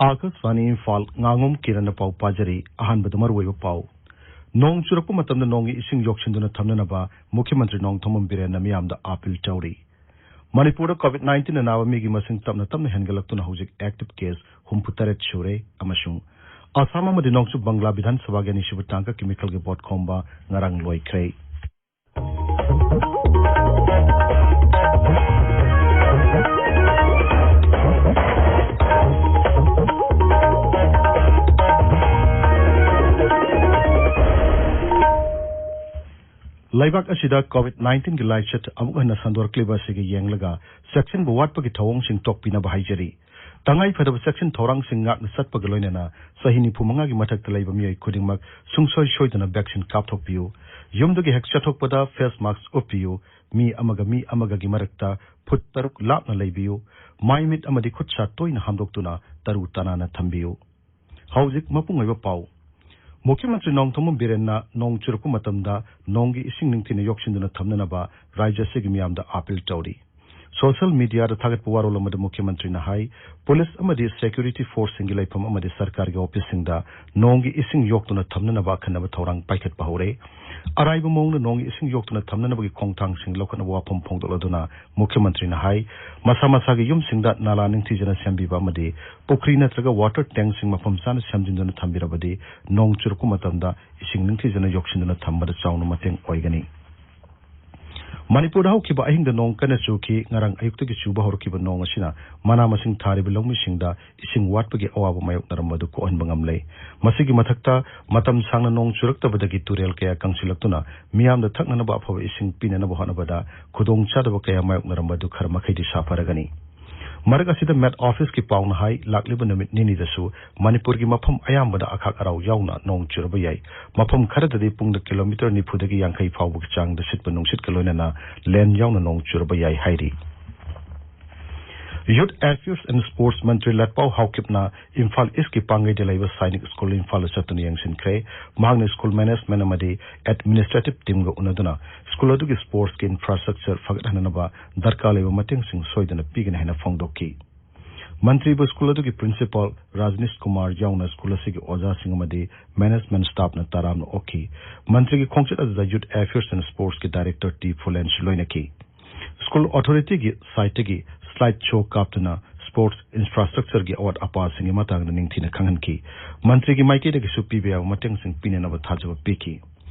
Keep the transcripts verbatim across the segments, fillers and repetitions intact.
ꯑꯥꯀꯥꯁꯕꯥꯅꯤ ꯏꯝꯐꯥꯜ, ꯉꯥꯉꯣꯝ ꯀꯤꯔꯟꯅ ꯄꯥꯎ ꯄꯥꯖꯔꯤ꯫ ꯑꯍꯥꯟꯕꯗ ꯃꯔꯨꯑꯣꯏꯕ ꯄꯥꯎ꯫ ꯅꯣꯡ ꯆꯨꯔꯛꯄ ꯃꯇꯝꯗ ꯅꯣꯡꯒꯤ ꯏꯁꯤꯡ ꯌꯣꯛꯁꯤꯟꯗꯨꯅ ꯊꯝꯅꯅꯕ ꯃꯨꯈ꯭ꯌ ꯃꯟꯇ꯭ꯔꯤ ꯅꯣꯡꯊꯣꯝꯕꯝ ꯕꯤꯔꯦꯟꯅ ꯃꯤꯌꯥꯝꯗ ꯑꯥꯄꯤꯜ ꯇꯧꯔꯤ꯫ ꯃꯅꯤꯄꯨꯔꯗ COVID nineteen ꯑꯅꯥꯕ ꯃꯤꯒꯤ ꯃꯁꯤꯡ ꯇꯞꯅ ꯇꯞꯅ ꯍꯦꯟꯒꯠꯂꯛꯇꯨꯅ ꯍꯧꯖꯤꯛ active case ꯍꯨꯝꯐꯨ ꯇꯔꯦꯠ ꯁꯨꯔꯦ ꯑꯃꯁꯨꯡ ꯑꯁꯥꯝ ꯑꯃꯗꯤ ꯅꯣꯡꯆꯨꯞ ꯕꯪꯒ꯭ꯂꯥ ꯕꯤꯙꯥꯟ ꯁꯚꯥꯒꯤ ꯑꯅꯤꯁꯨꯕ ꯇꯥꯡꯀꯛꯀꯤ ꯃꯤꯈꯜꯒꯤ ꯚꯣꯠ ꯈꯣꯝꯕ ꯉꯔꯥꯡ ꯂꯣꯏꯈ꯭ꯔꯦ꯫ ꯂꯩꯕꯥꯛ ꯑꯁꯤꯗ COVID nineteenꯒꯤ ꯂꯥꯏꯆꯠ ꯑꯃꯨꯛ ꯍꯟꯅ ꯁꯟꯗꯣꯔꯛꯂꯤꯕ ꯑꯁꯤꯒ ꯌꯦꯡꯂꯒ ꯆꯦꯛꯁꯤꯟꯕ ꯋꯥꯠꯄꯒꯤ ꯊꯧꯑꯣꯡꯁꯤꯡ ꯇꯣꯛꯄꯤꯅꯕ ꯍꯥꯏꯖꯔꯤ꯫ ꯇꯉꯥꯏ ꯐꯗꯕ ꯆꯦꯛꯁꯤꯟ ꯊꯧꯔꯥꯡꯁꯤꯡ ꯉꯥꯛꯅ ꯆꯠꯄꯒ ꯂꯣꯏꯅꯅ ꯆꯍꯤ ꯅꯤꯐꯨ ꯃꯉꯥꯒꯤ ꯃꯊꯛꯇ ꯂꯩꯕ ꯃꯤꯑꯣꯏ ꯈꯨꯗꯤꯡꯃꯛ ꯁꯨꯡꯁꯣꯏ ꯁꯣꯏꯗꯅ vaccine ꯀꯥꯞꯊꯣꯛꯄꯤꯌꯨ꯫ ꯌꯨꯝꯗꯒꯤ ꯍꯦꯛ ꯆꯠꯊꯣꯛꯄꯗ face mask ꯎꯞꯄꯤꯌꯨ꯫ ꯃꯤ ꯑꯃꯒ ꯃꯤ ꯑꯃꯒꯒꯤ ꯃꯔꯛꯇ ꯐꯨꯠ ꯇꯔꯨꯛ ꯂꯥꯞꯅ ꯂꯩꯕꯤꯌꯨ꯫ ꯃꯥꯏ ꯃꯤꯠ ꯑꯃꯗꯤ ꯈꯨꯠ ꯁꯥ ꯇꯣꯏꯅ ꯍꯥꯝꯗꯣꯛꯇꯨꯅ ꯇꯔꯨ ꯇꯅꯥꯟꯅ ꯊꯝꯕꯤꯌꯨ꯫ ꯍꯧꯖꯤꯛ ꯃꯄꯨꯡ ꯑꯣꯏꯕ ꯄꯥꯎ꯫ ꯃꯨꯈ꯭ꯌ ꯃꯟꯇ꯭ꯔꯤ ꯅꯣꯡꯊꯣꯝꯕꯝ ꯕꯤꯔꯦꯟꯅ ꯅꯣꯡ ꯆꯨꯔꯛꯄ ꯃꯇꯝꯗ ꯅꯣꯡꯒꯤ ꯏꯁꯤꯡ ꯅꯤꯡꯊꯤꯅ ꯌꯣꯛꯁꯤꯟꯗꯨꯅ ꯊꯝꯅꯅꯕ ꯔꯥꯖ꯭ꯌ ꯑꯁꯤꯒꯤ ꯃꯤꯌꯥꯝꯗ ꯑꯥꯄꯤꯜ ꯇꯧꯔꯤ꯫ Social mediaꯗ ꯊꯥꯒꯠꯄ ꯋꯥꯔꯣꯜ ꯑꯃꯗ ꯃꯨꯈ꯭ꯌ ꯃꯟꯇ꯭ꯔꯤꯅ ꯍꯥꯏ, ꯄꯨꯂꯤꯁ ꯑꯃꯗꯤ security forceꯁꯤꯡꯒꯤ ꯂꯩꯐꯝ ꯑꯃꯗꯤ ꯁꯔꯀꯥꯔꯒꯤ officeꯁꯤꯡꯗ ꯅꯣꯡꯒꯤ ꯏꯁꯤꯡ ꯌꯣꯛꯇꯨꯅ ꯊꯝꯅꯅꯕ ꯑꯈꯟꯅꯕ ꯊꯧꯔꯥꯡ ꯄꯥꯏꯈꯠꯄ ꯍꯧꯔꯦ꯫ ꯑꯔꯥꯏꯕ ꯃꯑꯣꯡꯗ ꯅꯣꯡꯒꯤ ꯏꯁꯤꯡ ꯌꯣꯛꯇꯨꯅ ꯊꯝꯅꯅꯕꯒꯤ ꯈꯣꯡꯊꯥꯡꯁꯤꯡ ꯂꯧꯈꯠꯅꯕ ꯋꯥꯐꯝ ꯐꯣꯡꯗꯣꯛꯂꯗꯨꯅ ꯃꯨꯈ꯭ꯌ ꯃꯟꯇ꯭ꯔꯤꯅ ꯍꯥꯏ, ꯃꯁꯥ ꯃꯁꯥꯒꯤ ꯌꯨꯝꯁꯤꯡꯗ ꯅꯥꯂꯥ ꯅꯤꯡꯊꯤꯖꯅ ꯁꯦꯝꯕꯤꯕ ꯑꯃꯗꯤ ꯄꯨꯈ꯭ꯔꯤ ꯅꯠꯇ꯭ꯔꯒ water tankꯁꯤꯡ ꯃꯐꯝ ꯆꯥꯅ ꯁꯦꯝꯖꯤꯟꯗꯨꯅ ꯊꯝꯕꯤꯔꯕꯗꯤ ꯅꯣꯡ ꯆꯨꯔꯛꯄ ꯃꯇꯝꯗ ꯏꯁꯤꯡ ꯅꯤꯡꯊꯤꯖꯅ ꯌꯣꯛꯁꯤꯟꯗꯨꯅ ꯊꯝꯕꯗ ꯆꯥꯎꯅ ꯃꯇꯦꯡ ꯑꯣꯏꯒꯅꯤ꯫ ꯃꯅꯤꯄꯨꯔꯗ ꯍꯧꯈꯤꯕ ꯑꯍꯤꯡꯗ ꯅꯣꯡ ꯀꯟꯅ ꯆꯨꯈꯤ꯫ ꯉꯔꯥꯡ ꯑꯌꯨꯛꯇꯒꯤ ꯆꯨꯕ ꯍꯧꯔꯛꯈꯤꯕ ꯅꯣꯡ ꯑꯁꯤꯅ ꯃꯅꯥ ꯃꯁꯤꯡ ꯊꯥꯔꯤꯕ ꯂꯧꯃꯤꯁꯤꯡꯗ ꯏꯁꯤꯡ ꯋꯥꯠꯄꯒꯤ ꯑꯋꯥꯕ ꯃꯥꯌꯣꯛꯅꯔꯝꯕ ꯑꯗꯨ ꯀꯣꯛꯍꯟꯕ ꯉꯝꯂꯦ꯫ ꯃꯁꯤꯒꯤ ꯃꯊꯛꯇ, ꯃꯇꯝ ꯁꯥꯡꯅ ꯅꯣꯡ ꯆꯨꯔꯛꯇꯕꯗꯒꯤ ꯇꯨꯔꯦꯜ ꯀꯌꯥ ꯀꯪꯁꯤꯜꯂꯛꯇꯨꯅ ꯃꯤꯌꯥꯝꯗ ꯊꯛꯅꯅꯕ ꯑꯐꯕ ꯏꯁꯤꯡ ꯄꯤꯅꯅꯕ ꯍꯣꯠꯅꯕꯗ ꯈꯨꯗꯣꯡꯆꯥꯗꯕ ꯀꯌꯥ ꯃꯥꯌꯣꯛꯅꯔꯝꯕ ꯑꯗꯨ ꯈꯔ ꯃꯈꯩꯗꯤ ꯁꯥꯐꯔꯒꯅꯤ꯫ ꯃꯔꯛ ꯑꯁꯤꯗ, Met Officeꯀꯤ ꯄꯥꯎꯅ ꯍꯥꯏ, ꯂꯥꯛꯂꯤꯕ ꯅꯨꯃꯤꯠ ꯅꯤꯅꯤꯗꯁꯨ ꯃꯅꯤꯄꯨꯔꯒꯤ ꯃꯐꯝ ꯑꯌꯥꯝꯕꯗ ꯑꯈꯥꯛ ꯑꯔꯥꯎ ꯌꯥꯎꯅ ꯅꯣꯡ ꯆꯨꯔꯕ ꯌꯥꯏ꯫ ꯃꯐꯝ ꯈꯔꯗꯗꯤ ꯄꯨꯡꯗ kilometre ꯅꯤꯐꯨꯗꯒꯤ ꯌꯥꯡꯈꯩ ꯐꯥꯎꯕꯒꯤ ꯆꯥꯡꯗ ꯁꯤꯠꯄ ꯅꯨꯡꯁꯤꯠꯀ ꯂꯣꯏꯅꯅ ꯂꯦꯟ ꯌꯥꯎꯅ ꯅꯣꯡ ꯆꯨꯔꯕ ꯌꯥꯏ ꯍꯥꯏꯔꯤ꯫ Youth Affairs and Sports ꯃꯟꯇ꯭ꯔꯤ ꯂꯠꯄꯥꯎ ꯍꯥꯎꯀꯤꯞꯅ ꯏꯝꯐꯥꯜ ꯏꯁꯀꯤ ꯄꯥꯡꯒꯩꯗ ꯂꯩꯕ ꯁꯥꯏꯅꯤꯛ ꯁ꯭ꯀꯨꯜ ꯏꯝꯐꯥꯜꯗ ꯆꯠꯇꯨꯅ ꯌꯦꯡꯁꯤꯟꯈ꯭ꯔꯦ꯫ ꯃꯍꯥꯛꯅ ꯁ꯭ꯀꯨꯜ management ꯑꯃꯗꯤ administrative teamꯒ ꯎꯅꯗꯨꯅ ꯁ꯭ꯀꯨꯜ ꯑꯗꯨꯒꯤ sportsꯀꯤ infrastructure ꯐꯒꯠꯍꯟꯅꯕ ꯗꯔꯀꯥꯔ ꯂꯩꯕ ꯃꯇꯦꯡꯁꯤꯡ ꯁꯣꯏꯗꯅ ꯄꯤꯒꯅꯤ ꯍꯥꯏꯅ ꯐꯣꯡꯗꯣꯛꯈꯤ꯫ ꯃꯟꯇ꯭ꯔꯤꯕꯨ ꯁ꯭ꯀꯨꯜ ꯑꯗꯨꯒꯤ ꯄ꯭ꯔꯤꯟꯁꯤꯄꯥꯜ ꯔꯥꯖꯅꯤꯁ ꯀꯨꯃꯥꯔ ꯌꯥꯎꯅ ꯁ꯭ꯀꯨꯜ ꯑꯁꯤꯒꯤ ꯑꯣꯖꯥꯁꯤꯡ ꯑꯃꯗꯤ ꯃꯦꯅꯦꯖꯃꯦꯟꯠ ꯁ꯭ꯇꯥꯐꯅ ꯇꯔꯥꯝꯅ ꯑꯣꯛꯈꯤ꯫ ꯃꯟꯇ꯭ꯔꯤꯒꯤ ꯈꯣꯡꯆꯠ ꯑꯗꯨꯗ ꯌꯨꯊ ꯑꯦꯐꯤꯌꯔꯁ ꯑꯦꯟ ꯁ꯭ꯄꯣꯔꯠꯁꯀꯤ ꯗꯥꯏꯔꯦꯛꯇꯔ ꯇꯤ ꯐꯨꯂꯦꯟꯁꯨ ꯂꯣꯏꯅꯈꯤ꯫ ꯁ꯭ꯀꯨꯜ ꯑꯣꯊꯣꯔꯤꯇꯤꯒꯤ ꯁꯥꯏꯠꯇꯒꯤ ꯁ꯭ꯂꯥꯏꯗ ꯁꯣ ꯀꯥꯞꯇꯨꯅ ꯁ꯭ꯄꯣꯔꯠꯁ ꯏꯟꯐ꯭ꯔꯥꯁ꯭ꯇ꯭ꯔꯛꯆꯔꯒꯤ ꯑꯋꯥꯠ ꯑꯄꯥꯁꯤꯡꯒꯤ ꯃꯇꯥꯡꯗ ꯅꯤꯡꯊꯤꯅ ꯈꯪꯍꯟꯈꯤ꯫ ꯃꯟꯇ꯭ꯔꯤꯒꯤ ꯃꯥꯏꯀꯩꯗꯒꯤꯁꯨ ꯄꯤꯕ ꯌꯥꯕ ꯃꯇꯦꯡꯁꯤꯡ ꯄꯤꯅꯅꯕ ꯊꯥꯖꯕ ꯄꯤꯈꯤ꯫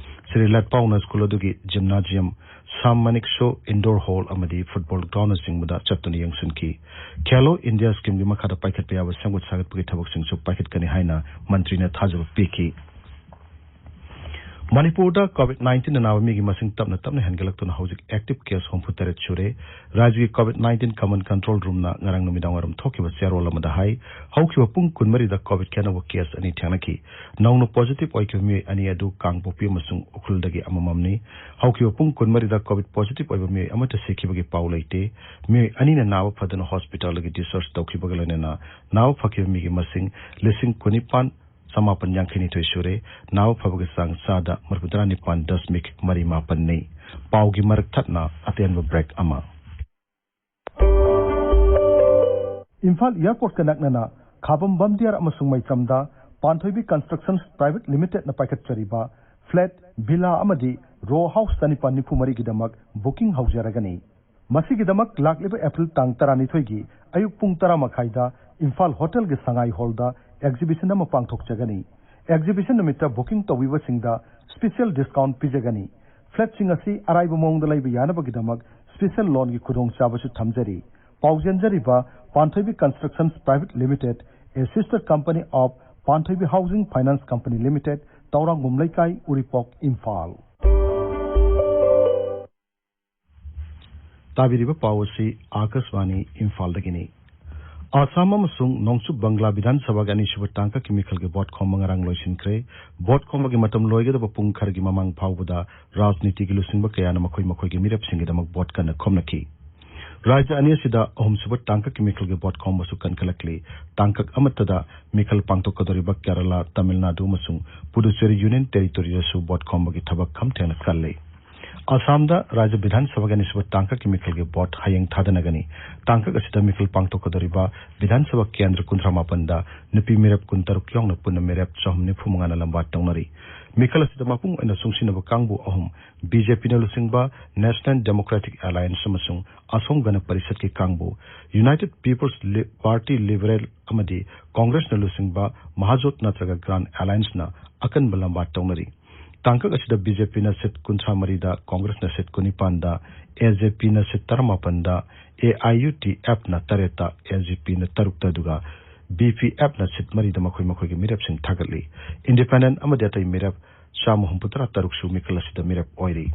ꯁ꯭ꯔꯤ ꯂꯠꯄꯥꯎꯅ ꯁ꯭ꯀꯨꯜ ꯑꯗꯨꯒꯤ ꯖꯤꯝꯅꯥꯖꯤꯌꯝ, ꯁꯥꯝ ꯃꯅꯤꯛ ꯁꯣ ꯏꯟꯗꯣꯔ ꯍꯣꯜ ꯑꯃꯗꯤ ꯐꯨꯠꯕꯣꯜ ꯒ꯭ꯔꯥꯎꯟꯅꯆꯤꯡꯕꯗ ꯆꯠꯇꯨꯅ ꯌꯦꯡꯁꯤꯟꯈꯤ꯫ ꯈꯦꯂꯣ ꯏꯟꯗꯤꯌꯥ ꯁ꯭ꯀꯤꯝꯒꯤ ꯃꯈꯥꯗ ꯄꯥꯏꯈꯠꯄ ꯌꯥꯕ ꯁꯦꯝꯒꯠ ꯁꯥꯒꯠꯄꯒꯤ ꯊꯕꯛꯁꯤꯡꯁꯨ ꯄꯥꯏꯈꯠꯀꯅꯤ ꯍꯥꯏꯅ ꯃꯟꯇ꯭ꯔꯤꯅ ꯊꯥꯖꯕ ꯄꯤꯈꯤ꯫ ꯃꯅꯤꯄꯨꯔꯗ ꯀꯣꯚꯤꯗ ꯅꯥꯏꯟꯇꯤꯟ ꯅꯥꯕ ꯃꯤꯒꯤ ꯃꯁꯤꯡ ꯇꯞꯅ ꯇꯞꯅ ꯍꯦꯟꯒꯠꯂꯛꯇꯨꯅ ꯍꯧꯖꯤꯛ ꯑꯦꯛꯇꯤꯚ ꯀꯦꯁ ꯍꯨꯝꯐꯨ ꯇꯔꯦꯠ ꯁꯨꯔꯦ꯫ ꯔꯥꯖ꯭ꯌꯒꯤ ꯀꯣꯚꯤꯗ ꯅꯥꯏꯟꯇꯤꯟ ꯀꯃꯟ ꯀꯟꯇ꯭ꯔꯣꯜ ꯔꯨꯝꯅ ꯉꯔꯥꯡ ꯅꯨꯃꯤꯗꯥꯡꯋꯥꯏꯔꯝ ꯊꯣꯛꯈꯤꯕ ꯆꯦꯔꯣꯜ ꯑꯃꯗ ꯍꯥꯏ, ꯍꯧꯈꯤꯕ ꯄꯨꯡ ꯀꯨꯟꯃꯔꯤꯗ ꯀꯣꯚꯤꯗꯀꯤ ꯑꯅꯧꯕ ꯀꯦꯁ ꯑꯅꯤ ꯊꯦꯡꯅꯈꯤ꯫ ꯅꯧꯅ ꯄꯣꯖꯤꯇꯤꯚ ꯑꯣꯏꯈꯤꯕ ꯃꯤꯑꯣꯏ ꯑꯅꯤ ꯑꯗꯨ ꯀꯥꯡꯄꯣꯛꯄꯤ ꯑꯃꯁꯨꯡ ꯎꯈ꯭ꯔꯨꯜꯗꯒꯤ ꯑꯃꯃꯝꯅꯤ꯫ ꯍꯧꯈꯤꯕ ꯄꯨꯡ ꯀꯨꯟꯃꯔꯤꯗ ꯀꯣꯚꯤꯗ ꯄꯣꯖꯤꯇꯤꯚ ꯑꯣꯏꯕ ꯃꯤꯑꯣꯏ ꯑꯃꯠꯇ ꯁꯤꯈꯤꯕꯒꯤ ꯄꯥꯎ ꯂꯩꯇꯦ꯫ ꯃꯤꯑꯣꯏ ꯑꯅꯤꯅ ꯅꯥꯕ ꯐꯗꯨꯅ ꯍꯣꯁꯄꯤꯇꯥꯜꯗꯒꯤ ꯗꯤꯁꯆꯥꯔꯖ ꯇꯧꯈꯤꯕꯒ ꯂꯣꯏꯅꯅ ꯅꯥꯕ ꯐꯈꯤꯕ ꯃꯤꯒꯤ ꯃꯁꯤꯡ ꯂꯤꯁꯤꯡ ꯀꯨꯟꯅꯤꯄꯥꯟ ꯆꯃꯥꯄꯟ ꯌꯥꯡꯈꯩꯅꯤꯊꯣꯏ ꯁꯨꯔꯦ꯫ ꯅꯥꯕ ꯐꯕꯒꯤ ꯆꯥꯡ ꯆꯥꯗ ꯃꯔꯤꯐꯨꯇꯔꯥ ꯅꯤꯄꯥꯟ ꯗꯁꯃꯤꯛ ꯃꯔꯤ ꯃꯥꯄꯟꯅꯤ꯫ ꯄꯥꯎꯒꯤ ꯃꯔꯛ ꯊꯠꯅ ꯑꯇꯦꯟꯕ ꯕ꯭ꯔꯦꯛ ꯑꯃ꯫ ꯏꯝꯐꯥꯜ ꯑꯦꯌꯔꯄꯣꯔꯠꯀ ꯅꯛꯅꯅ ꯈꯥꯕꯝ ꯕꯝꯗꯤꯌꯥꯔ ꯑꯃꯁꯨꯡ ꯃꯩꯇ꯭ꯔꯝꯗ ꯄꯥꯟꯊꯣꯏꯕꯤ ꯀꯟꯁꯇ꯭ꯔꯛꯁꯟꯁ ꯄ꯭ꯔꯥꯏꯚꯦꯠ ꯂꯤꯃꯤꯇꯦꯗꯅ ꯄꯥꯏꯈꯠꯆꯔꯤꯕ ꯐ꯭ꯂꯦꯠ, ꯚꯤꯂꯥ ꯑꯃꯗꯤ ꯔꯣ ꯍꯥꯎꯁ ꯆꯅꯤꯄꯥꯟ ꯅꯤꯐꯨ ꯃꯔꯤꯒꯤꯗꯃꯛ ꯕꯨꯀꯤꯡ ꯍꯧꯖꯔꯒꯅꯤ꯫ ꯃꯁꯤꯒꯤꯗꯃꯛ ꯂꯥꯛꯂꯤꯕ ꯑꯦꯄ꯭ꯔꯤꯜ ꯇꯥꯡ ꯇꯔꯥꯅꯤꯊꯣꯏꯒꯤ ꯑꯌꯨꯛ ꯄꯨꯡ ꯇꯔꯥ ꯃꯈꯥꯏꯗ ꯏꯝꯐꯥꯜ ꯍꯣꯇꯦꯜꯒꯤ ꯁꯉꯥꯏ ꯍꯣꯜꯗ ꯑꯦꯛꯖꯤꯕꯤꯁꯟ ꯑꯃ ꯄꯥꯡꯊꯣꯛꯆꯒꯅꯤ꯫ ꯑꯦꯛꯖꯤꯕꯤꯁꯟ ꯅꯨꯃꯤꯠꯇ ꯕꯨꯀꯤꯡ ꯇꯧꯕꯤꯕꯁꯤꯡꯗ ꯁ꯭ꯄꯦꯁꯤꯌꯦꯜ ꯗꯤꯁꯀꯥꯎꯟꯠ ꯄꯤꯖꯒꯅꯤ꯫ ꯐ꯭ꯂꯦꯠꯁꯤꯡ ꯑꯁꯤ ꯑꯔꯥꯏꯕ ꯃꯑꯣꯡꯗ ꯂꯩꯕ ꯌꯥꯅꯕꯒꯤꯗꯃꯛ ꯁ꯭ꯄꯦꯁꯤꯌꯦꯜ ꯂꯣꯟꯒꯤ ꯈꯨꯗꯣꯡꯆꯥꯕꯁꯨ ꯊꯝꯖꯔꯤ꯫ ꯄꯥꯎꯖꯦꯟꯖꯔꯤꯕ Panthoibi constructions private limited, a sister company of Panthoibi housing finance company limited, ꯇꯧꯔꯥꯡꯒꯨꯝ ꯂꯩꯀꯥꯏ, ꯎꯔꯤꯄꯣꯛ, ꯏꯝꯐꯥꯜ꯫ ꯇꯥꯕꯤꯔꯤꯕ ꯄꯥꯎ ꯑꯁꯤ ꯑꯥꯀꯥꯁꯕꯥꯅꯤ ꯏꯝꯐꯥꯜꯗꯒꯤꯅꯤ꯫ ꯑꯁꯥꯝ ꯑꯃꯁꯨꯡ ꯅꯣꯡꯆꯨꯞ ꯕꯪꯒ꯭ꯂꯥ ꯕꯤꯙꯥꯟ ꯁꯚꯥꯒꯤ ꯑꯅꯤꯁꯨꯕ ꯇꯥꯡꯀꯛꯀꯤ ꯃꯤꯈꯜꯒꯤ ꯚꯣꯠ ꯈꯣꯝꯕ ꯉꯔꯥꯡ ꯂꯣꯏꯁꯤꯟꯈ꯭ꯔꯦ꯫ ꯚꯣꯠ ꯈꯣꯝꯕꯒꯤ ꯃꯇꯝ ꯂꯣꯏꯒꯗꯕ ꯄꯨꯡ ꯈꯔꯒꯤ ꯃꯃꯥꯡ ꯐꯥꯎꯕꯗ ꯔꯥꯖꯅꯤꯇꯤꯒꯤ ꯂꯨꯆꯤꯡꯕ ꯀꯌꯥꯅ ꯃꯈꯣꯏ ꯃꯈꯣꯏꯒꯤ ꯃꯤꯔꯦꯞꯁꯤꯡꯒꯤꯗꯃꯛ ꯚꯣꯠ ꯀꯟꯅ ꯈꯣꯝꯅꯈꯤ꯫ ꯔꯥꯖ꯭ꯌ ꯑꯅꯤ ꯑꯁꯤꯗ ꯑꯍꯨꯝꯁꯨꯕ ꯇꯥꯡꯀꯛꯀꯤ ꯃꯤꯈꯜꯒꯤ ꯚꯣꯠ ꯈꯣꯝꯕꯁꯨ ꯀꯟꯈꯠꯂꯛꯂꯤ꯫ ꯇꯥꯡꯀꯛ ꯑꯃꯠꯇꯗ ꯃꯤꯈꯜ ꯄꯥꯡꯊꯣꯛꯀꯗꯧꯔꯤꯕ ꯀꯦꯔꯂꯥ, ꯇꯥꯃꯤꯜ ꯅꯥꯗꯨ ꯑꯃꯁꯨꯡ ꯄꯨꯗꯨꯆꯦꯔꯤ ꯌꯨꯅꯤꯌꯟ ꯇꯦꯔꯤꯇꯣꯔꯤꯗꯁꯨ ꯚꯣꯠ ꯈꯣꯝꯕꯒꯤ ꯊꯕꯛ ꯈꯝ ꯊꯦꯡꯅ ꯀꯜꯂꯤ꯫ ꯑꯁꯥꯝꯗ ꯔꯥꯖ꯭ꯌ ꯕꯤꯙꯥꯟ ꯁꯚꯥꯒꯤ ꯑꯅꯤꯁꯨꯕ ꯇꯥꯡꯀꯛꯀꯤ ꯃꯤꯈꯜꯒꯤ ꯚꯣꯠ ꯍꯌꯦꯡ ꯊꯥꯗꯅꯒꯅꯤ꯫ ꯇꯥꯡꯀꯛ ꯑꯁꯤꯗ ꯃꯤꯈꯜ ꯄꯥꯡꯊꯣꯛꯀꯗꯧꯔꯤꯕ ꯕꯤꯙꯥꯟ ꯁꯚꯥ ꯀꯦꯟꯗ꯭ꯔ ꯀꯨꯟꯊ꯭ꯔꯥ ꯃꯥꯄꯟꯗ ꯅꯨꯄꯤ ꯃꯤꯔꯦꯞ ꯀꯨꯟꯇꯔꯨꯛ ꯌꯥꯎꯅ ꯄꯨꯟꯅ ꯃꯤꯔꯦꯞ ꯆꯍꯨꯝ ꯅꯤꯐꯨ ꯃꯉꯥꯅ ꯂꯝꯕꯥ ꯇꯧꯅꯔꯤ꯫ ꯃꯤꯈꯜ ꯑꯁꯤꯗ ꯃꯄꯨꯡ ꯑꯣꯏꯅ ꯆꯨꯡꯁꯤꯟꯅꯕ ꯀꯥꯡꯕꯨ ꯑꯍꯨꯝ, ꯕꯤ ꯖꯦ ꯄꯤꯅ ꯂꯨꯆꯤꯡꯕ National Democratic Alliance ꯑꯃꯁꯨꯡ ꯑꯁꯣꯝ ꯒꯅ ꯄꯔꯤꯁꯠꯀꯤ ꯀꯥꯡꯕꯨ, United People's Li-, Party Liberal ꯑꯃꯗꯤ ꯀꯣꯡꯒ꯭ꯔꯦꯁꯅ ꯂꯨꯆꯤꯡꯕ ꯃꯍꯥꯖꯣꯠ ꯅꯠꯇ꯭ꯔꯒ ꯒ꯭ꯔꯥꯟ ꯑꯦꯂꯥꯌꯟꯁꯅ ꯑꯀꯟꯕ ꯂꯝꯕꯥ ꯇꯧꯅꯔꯤ꯫ ꯇꯥꯡꯀꯛ ꯑꯁꯤꯗ ꯕꯤ ꯖꯦ ꯄꯤꯅ ꯁꯤꯠ ꯀꯨꯟꯊ꯭ꯔꯥ ꯃꯔꯤꯗ, ꯀꯣꯡꯒ꯭ꯔꯦꯁꯅ ꯁꯤꯠ ꯀꯨꯟꯅꯤꯄꯥꯟꯗ, ꯑꯦ ꯖꯦ ꯄꯤꯅ ꯁꯤꯠ ꯇꯔꯥꯃꯥꯄꯟꯗ, ꯑꯦ ꯑꯥꯏ ꯌꯨ ꯗꯤ ꯑꯦꯐꯅ ꯇꯔꯦꯠꯇ, ꯑꯦꯜ ꯖꯦ ꯄꯤꯅ ꯇꯔꯨꯛꯇ, ꯑꯗꯨꯒ ꯕꯤ ꯄꯤ ꯑꯦꯐꯅ ꯁꯤꯠ ꯃꯔꯤꯗ ꯃꯈꯣꯏ ꯃꯈꯣꯏꯒꯤ ꯃꯤꯔꯦꯞꯁꯤꯡ ꯊꯥꯒꯠꯂꯤ꯫ ꯏꯟꯗꯤꯄꯦꯟꯗꯦꯟ ꯑꯃꯗꯤ ꯑꯇꯩ ꯃꯤꯔꯦꯞ ꯆꯥꯝꯃ ꯍꯨꯝꯐꯨꯇꯔꯥ ꯇꯔꯨꯛꯁꯨ ꯃꯤꯈꯜ ꯑꯁꯤꯗ ꯃꯤꯔꯦꯞ ꯑꯣꯏꯔꯤ꯫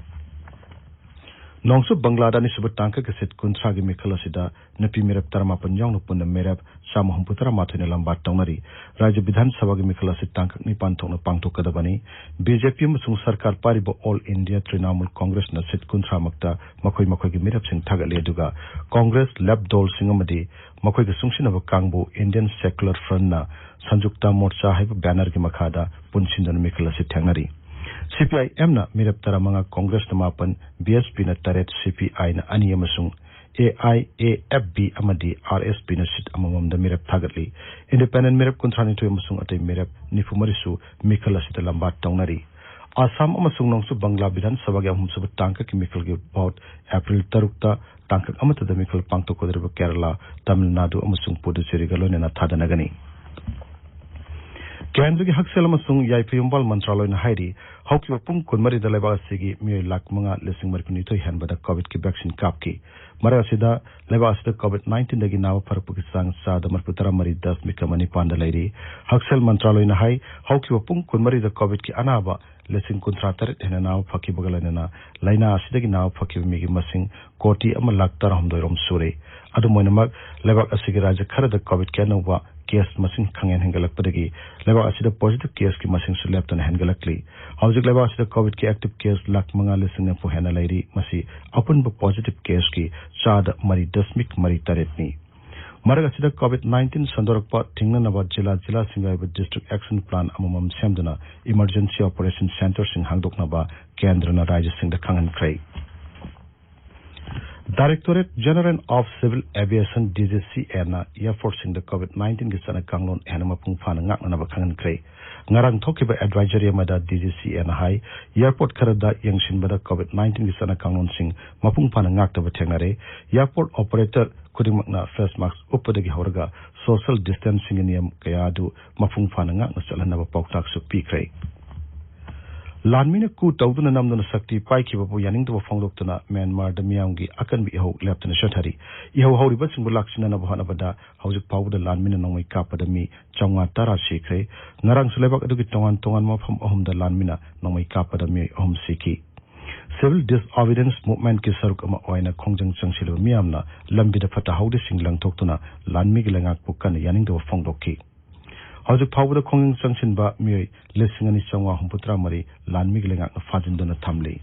ꯅꯣꯡꯆꯨꯞ ꯕꯪꯒ꯭ꯂꯥꯗ ꯑꯅꯤꯁꯨꯕ ꯇꯥꯡꯀꯛꯀꯤ ꯁꯤꯠ ꯀꯨꯟꯊ꯭ꯔꯥꯒꯤ ꯃꯤꯈꯜ ꯑꯁꯤꯗ ꯅꯨꯄꯤ ꯃꯤꯔꯦꯞ ꯇꯔꯥꯃꯥꯄꯟ ꯌꯥꯎꯅ ꯄꯨꯟꯅ ꯃꯤꯔꯦꯞ ꯆꯥꯝꯃ ꯍꯨꯝꯐꯨꯇꯔꯥ ꯃꯥꯊꯣꯏꯅ ꯂꯝꯕꯥ ꯇꯧꯅꯔꯤ꯫ ꯔꯥꯖ꯭ꯌ ꯕꯤꯙꯥꯟ ꯁꯚꯥꯒꯤ ꯃꯤꯈꯜ ꯑꯁꯤ ꯇꯥꯡꯀꯛ ꯅꯤꯄꯥꯟ ꯊꯣꯛꯅ ꯄꯥꯡꯊꯣꯛꯀꯗꯕꯅꯤ꯫ ꯕꯤ ꯖꯦ ꯄꯤ ꯑꯃꯁꯨꯡ ꯁꯔꯀꯥꯔ ꯄꯥꯏꯔꯤꯕ ꯑꯣꯜ ꯏꯟꯗꯤꯌꯥ ꯇ꯭ꯔꯤꯅꯥꯃꯨꯜ ꯀꯣꯡꯒ꯭ꯔꯦꯁꯅ ꯁꯤꯠ ꯀꯨꯟꯊ꯭ꯔꯥꯃꯛꯇ ꯃꯈꯣꯏ ꯃꯈꯣꯏꯒꯤ ꯃꯤꯔꯦꯞꯁꯤꯡ ꯊꯥꯒꯠꯂꯤ, ꯑꯗꯨꯒ ꯀꯣꯡꯒ꯭ꯔꯦꯁ, ꯂꯦꯐ ꯗꯣꯜꯁꯤꯡ ꯑꯃꯗꯤ ꯃꯈꯣꯏꯒ ꯆꯨꯡꯁꯤꯟꯅꯕ ꯀꯥꯡꯕꯨ ꯏꯟꯗꯤꯌꯟ ꯁꯦꯀꯨꯂꯔ ꯐ꯭ꯔꯟꯠꯅ ꯁꯟꯖꯨꯛꯇ ꯃꯣꯔꯆꯥ ꯍꯥꯏꯕ ꯕꯦꯅꯔꯒꯤ ꯃꯈꯥꯗ ꯄꯨꯟꯁꯤꯟꯗꯨꯅ ꯃꯤꯈꯜ ꯑꯁꯤ ꯊꯦꯡꯅꯔꯤ꯫ ꯁꯤ ꯄꯤ ꯑꯥꯏ ꯑꯦꯝꯅ ꯃꯤꯔꯦꯞ ꯇꯔꯥꯃꯉꯥ, ꯀꯣꯡꯒ꯭ꯔꯦꯁꯅ ꯃꯥꯄꯟ, ꯕꯤ ꯑꯦꯁ ꯄꯤꯅ ꯇꯔꯦꯠ, ꯁꯤ ꯄꯤ ꯑꯥꯏꯅ ꯑꯅꯤ ꯑꯃꯁꯨꯡ A I A F B ꯑꯃꯗꯤ ꯑꯥꯔ ꯑꯦꯁ ꯄꯤꯅ ꯁꯤꯠ ꯑꯃꯃꯝꯗ ꯃꯤꯔꯦꯞ ꯊꯥꯒꯠꯂꯤ꯫ ꯏꯟꯗꯤꯄꯦꯟꯗꯦꯟ ꯃꯤꯔꯦꯞ ꯀꯨꯟꯊ꯭ꯔꯥꯅꯤꯊꯣꯏ ꯑꯃꯁꯨꯡ ꯑꯇꯩ ꯃꯤꯔꯦꯞ ꯅꯤꯐꯨ ꯃꯔꯤꯁꯨ ꯃꯤꯈꯜ ꯑꯁꯤꯗ ꯂꯝꯕꯥ ꯇꯧꯅꯔꯤ꯫ ꯑꯁꯥꯝ ꯑꯃꯁꯨꯡ ꯅꯣꯡꯆꯨꯞ ꯕꯪꯒ꯭ꯂꯥ ꯕꯤꯙꯥꯟ ꯁꯚꯥꯒꯤ ꯑꯍꯨꯝꯁꯨꯕ ꯇꯥꯡꯀꯛꯀꯤ ꯃꯤꯈꯜꯒꯤ ꯚꯣꯠ ꯑꯦꯄ꯭ꯔꯤꯜ ꯇꯔꯨꯛꯇ ꯇꯥꯡꯀꯛ ꯑꯃꯠꯇꯗ ꯃꯤꯈꯜ ꯄꯥꯡꯊꯣꯛꯀꯗꯧꯔꯤꯕ ꯀꯦꯔꯂꯥ, ꯇꯥꯃꯤꯜ ꯅꯥꯗꯨ ꯑꯃꯁꯨꯡ ꯄꯨꯗꯨꯆꯦꯔꯤꯒ ꯂꯣꯏꯅꯅ ꯊꯥꯗꯅꯒꯅꯤ꯫ ꯀꯦꯟꯗ꯭ꯔꯒꯤ ꯍꯛꯁꯦꯜ ꯑꯃꯁꯨꯡ ꯌꯥꯏꯐ ꯌꯨꯝꯕꯥꯜ ꯃꯟꯇ꯭ꯔꯥꯂꯣꯏꯅ ꯍꯥꯏꯔꯤ, ꯍꯧꯈꯤꯕ ꯄꯨꯡ ꯀꯨꯟꯃꯔꯤꯗ ꯂꯩꯕꯥꯛ ꯑꯁꯤꯒꯤ ꯃꯤꯑꯣꯏ ꯂꯥꯈ ꯃꯉꯥ ꯂꯤꯁꯤꯡ ꯃꯔꯤꯐꯨꯅꯤꯊꯣꯏ ꯍꯦꯟꯕꯗ ꯀꯣꯚꯤꯗꯀꯤ ꯚꯦꯛꯁꯤꯟ ꯀꯥꯞꯈꯤ꯫ ꯃꯔꯛ ꯑꯁꯤꯗ ꯂꯩꯕꯥꯛ ꯑꯁꯤꯗ ꯀꯣꯚꯤꯗ ꯅꯥꯏꯟꯇꯤꯟꯗꯒꯤ ꯅꯥꯕ ꯐꯔꯛꯄꯒꯤ ꯆꯥꯡ ꯆꯥꯗ ꯃꯔꯤꯐꯨ ꯇꯔꯥ ꯃꯔꯤ ꯗꯁꯃꯤꯛ ꯑꯃ ꯅꯤꯄꯥꯟꯗ ꯂꯩꯔꯤ꯫ ꯍꯛꯁꯦꯜ ꯃꯟꯇ꯭ꯔꯥꯂꯣꯏꯅ ꯍꯥꯏ, ꯍꯧꯈꯤꯕ ꯄꯨꯡ ꯀꯨꯟꯃꯔꯤꯗ ꯀꯣꯚꯤꯗꯀꯤ ꯑꯅꯥꯕ ꯂꯤꯁꯤꯡ ꯀꯨꯟꯊ꯭ꯔꯥ ꯇꯔꯦꯠ ꯍꯦꯟꯅ ꯅꯥꯕ ꯐꯈꯤꯕꯒ ꯂꯣꯏꯅꯅ ꯂꯥꯏꯅꯥ ꯑꯁꯤꯗꯒꯤ ꯅꯥꯕ ꯐꯈꯤꯕ ꯃꯤꯒꯤ ꯃꯁꯤꯡ ꯀꯣꯇꯤ ꯑꯃ ꯂꯥꯈ ꯇꯔꯥꯍꯨꯝꯗꯣꯏ ꯔꯣꯝ ꯁꯨꯔꯦ꯫ ꯑꯗꯨꯝ ꯑꯣꯏꯅꯃꯛ, ꯂꯩꯕꯥꯛ ꯑꯁꯤꯒꯤ ꯔꯥꯖ꯭ꯌ ꯈꯔꯗ ꯀꯣꯚꯤꯗꯀꯤ ꯑꯅꯧꯕ ꯀꯦꯁ ꯃꯁꯤꯡ ꯈꯪꯍꯦꯟ ꯍꯦꯟꯒꯠꯂꯛꯄꯗꯒꯤ ꯂꯩꯕꯥꯛ ꯑꯁꯤꯗ ꯄꯣꯖꯤꯇꯤꯚ ꯀꯦꯁꯀꯤ ꯃꯁꯤꯡꯁꯨ ꯂꯦꯞꯇꯅ ꯍꯦꯟꯒꯠꯂꯛꯂꯤ꯫ ꯍꯧꯖꯤꯛ ꯂꯩꯕꯥꯛ ꯑꯁꯤꯗ ꯀꯣꯚꯤꯗꯀꯤ ꯑꯦꯛꯇꯤꯚ ꯀꯦꯁ ꯂꯥꯈ ꯃꯉꯥ ꯂꯤꯁꯤꯡ ꯅꯤꯐꯨ ꯍꯦꯟꯅ ꯂꯩꯔꯤ꯫ ꯃꯁꯤ ꯑꯄꯨꯟꯕ ꯄꯣꯖꯤꯇꯤꯚ ꯀꯦꯁꯀꯤ ꯆꯥꯗ ꯃꯔꯤ ꯗꯁꯃꯤꯛ ꯃꯔꯤ ꯇꯔꯦꯠꯅꯤ꯫ ꯃꯔꯛ ꯑꯁꯤꯗ COVID nineteen ꯁꯟꯗꯣꯔꯛꯄ ꯊꯤꯡꯅꯅꯕ ꯖꯤꯂꯥ ꯖꯤꯂꯥꯁꯤꯡꯒꯤ ꯑꯣꯏꯕ District Action Plan ꯑꯃꯃꯝ ꯁꯦꯝꯗꯨꯅ Emergency Operation Centreꯁꯤꯡ ꯍꯥꯡꯗꯣꯛꯅꯕ ꯀꯦꯟꯗ꯭ꯔꯅ ꯔꯥꯖ꯭ꯌꯁꯤꯡꯗ ꯈꯪꯍꯟꯈ꯭ꯔꯦ꯫ Directorate General of Civil Aviation, DGCAꯅ airportꯁꯤꯡꯗ COVID nineteenꯒꯤ ꯆꯠꯅ ꯀꯥꯡꯂꯣꯟ ꯍꯦꯟꯅ ꯃꯄꯨꯡ ꯐꯥꯅ ꯉꯥꯛꯅꯅꯕ ꯈꯪꯍꯟꯈ꯭ꯔꯦ꯫ ꯉꯔꯥꯡ ꯊꯣꯛꯈꯤꯕ advisory ꯑꯃꯗ DGCAꯅ ꯍꯥꯏ, airport ꯈꯔꯗ ꯌꯦꯡꯁꯤꯟꯕꯗ COVID nineteenꯒꯤ ꯆꯠꯅ ꯀꯥꯡꯂꯣꯟꯁꯤꯡ ꯃꯄꯨꯡ ꯐꯥꯅ ꯉꯥꯛꯇꯕ ꯊꯦꯡꯅꯔꯦ꯫ Airport operator ꯈꯨꯗꯤꯡꯃꯛꯅ face mask ꯎꯞꯄꯗꯒꯤ ꯍꯧꯔꯒ social distancingꯒꯤ ꯅꯤꯌꯝ ꯀꯌꯥ ꯑꯗꯨ ꯃꯄꯨꯡ ꯐꯥꯅ ꯉꯥꯛꯅ ꯆꯠꯍꯟꯅꯕ ꯄꯥꯎꯇꯥꯛꯁꯨ ꯄꯤꯈ꯭ꯔꯦ꯫ ꯂꯥꯟꯃꯤꯅ coup ꯇꯧꯗꯨꯅ ꯅꯝꯗꯨꯅ ꯁꯛꯇꯤ ꯄꯥꯏꯈꯤꯕꯕꯨ ꯌꯥꯅꯤꯡꯗꯕ ꯐꯣꯡꯗꯣꯛꯇꯨꯅ ꯃ꯭ꯌꯥꯟꯃꯥꯔꯗ ꯃꯤꯌꯥꯝꯒꯤ ꯑꯀꯟꯕ ꯏꯍꯧ ꯂꯦꯞꯇꯅ ꯆꯠꯊꯔꯤ꯫ ꯏꯍꯧ ꯍꯧꯔꯤꯕꯁꯤꯡꯕꯨ ꯂꯥꯛꯁꯤꯟꯅꯅꯕ ꯍꯣꯠꯅꯕꯗ ꯍꯧꯖꯤꯛ ꯐꯥꯎꯕꯗ ꯂꯥꯟꯃꯤꯅ ꯅꯣꯡꯃꯩ ꯀꯥꯞꯄꯗ ꯃꯤ ꯆꯥꯝꯃꯉꯥ ꯇꯔꯥ ꯁꯤꯈ꯭ꯔꯦ꯫ ꯉꯔꯥꯡꯁꯨ ꯂꯩꯕꯥꯛ ꯑꯗꯨꯒꯤ ꯇꯣꯉꯥꯟ ꯇꯣꯉꯥꯟꯕ ꯃꯐꯝ ꯑꯍꯨꯝꯗ ꯂꯥꯟꯃꯤꯅ ꯅꯣꯡꯃꯩ ꯀꯥꯞꯄꯗ ꯃꯤꯑꯣꯏ ꯑꯍꯨꯝ ꯁꯤꯈꯤ꯫ Civil disobedience movementꯀꯤ ꯁꯔꯨꯛ ꯑꯃ ꯑꯣꯏꯅ ꯈꯣꯡꯖꯪ ꯆꯪꯁꯤꯜꯂꯕ ꯃꯤꯌꯥꯝꯅ ꯂꯝꯕꯤꯗ ꯐꯠꯇ ꯍꯥꯎꯗꯤꯁꯤꯡ ꯂꯪꯊꯣꯛꯇꯨꯅ ꯂꯥꯟꯃꯤꯒꯤ ꯂꯩꯉꯥꯛꯄꯨ ꯀꯟꯅ ꯌꯥꯅꯤꯡꯗꯕ ꯐꯣꯡꯗꯣꯛꯈꯤ꯫ ꯍꯧꯖꯤꯛ ꯐꯥꯎꯕꯗ ꯈꯣꯡꯖꯪ ꯆꯪꯁꯤꯟꯕ ꯃꯤꯑꯣꯏ ꯂꯤꯁꯤꯡ ꯑꯅꯤ ꯆꯥꯝꯃꯉꯥ ꯍꯨꯝꯐꯨꯇꯔꯥ ꯃꯔꯤ ꯂꯥꯟꯃꯤꯒꯤ ꯂꯩꯉꯥꯛꯅ ꯐꯥꯖꯤꯟꯗꯨꯅ ꯊꯝꯂꯤ꯫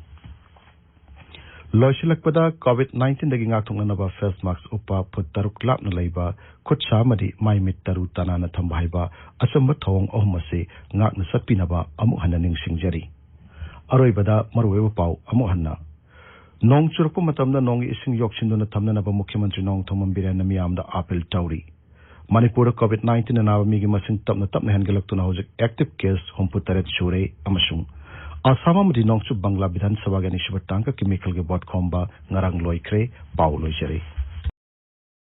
ꯂꯣꯏꯁꯤꯜꯂꯛꯄꯗ, COVID nineteenꯗꯒꯤ ꯉꯥꯛꯊꯣꯛꯅꯅꯕ face mask ꯎꯞꯄ, ꯐꯨꯠ ꯇꯔꯨꯛ ꯂꯥꯞꯅ ꯂꯩꯕ, ꯈꯨꯠ ꯁꯥ ꯑꯃꯗꯤ ꯃꯥꯏ ꯃꯤꯠ ꯇꯔꯨ ꯇꯅꯥꯟꯅ ꯊꯝꯕ ꯍꯥꯏꯕ ꯑꯆꯝꯕ ꯊꯧꯑꯣꯡ ꯑꯍꯨꯝ ꯑꯁꯤ ꯉꯥꯛꯅ ꯆꯠꯄꯤꯅꯕ ꯑꯃꯨꯛ ꯍꯟꯅ ꯅꯤꯡꯁꯤꯡꯖꯔꯤ꯫ ꯑꯔꯣꯏꯕꯗ ꯃꯔꯨꯑꯣꯏꯕ ꯄꯥꯎ ꯑꯃꯨꯛ ꯍꯟꯅ꯫ ꯅꯣꯡ ꯆꯨꯔꯛꯄ ꯃꯇꯝꯗ ꯅꯣꯡꯒꯤ ꯏꯁꯤꯡ ꯌꯣꯛꯁꯤꯟꯗꯨꯅ ꯊꯝꯅꯅꯕ ꯃꯨꯈ꯭ꯌ ꯃꯟꯇ꯭ꯔꯤ ꯅꯣꯡꯊꯣꯝꯕꯝ ꯕꯤꯔꯦꯟꯅ ꯃꯤꯌꯥꯝꯗ ꯑꯥꯄꯤꯜ ꯇꯧꯔꯤ꯫ ꯃꯅꯤꯄꯨꯔꯗ COVID nineteen ꯑꯅꯥꯕ ꯃꯤꯒꯤ ꯃꯁꯤꯡ ꯇꯞꯅ ꯇꯞꯅ ꯍꯦꯟꯒꯠꯂꯛꯇꯨꯅ ꯍꯧꯖꯤꯛ active case ꯍꯨꯝꯐꯨ ꯇꯔꯦꯠ ꯁꯨꯔꯦ ꯑꯃꯁꯨꯡ ꯑꯁꯥꯝ ꯑꯃꯗꯤ ꯅꯣꯡꯆꯨꯞ ꯕꯪꯒ꯭ꯂꯥ ꯕꯤꯙꯥꯟ ꯁꯚꯥꯒꯤ ꯑꯅꯤꯁꯨꯕ ꯇꯥꯡꯀꯛꯀꯤ ꯃꯤꯈꯜꯒꯤ ꯚꯣꯠ ꯈꯣꯝꯕ ꯉꯔꯥꯡ ꯂꯣꯏꯈ꯭ꯔꯦ꯫ ꯄꯥꯎ ꯂꯣꯏꯖꯔꯦ꯫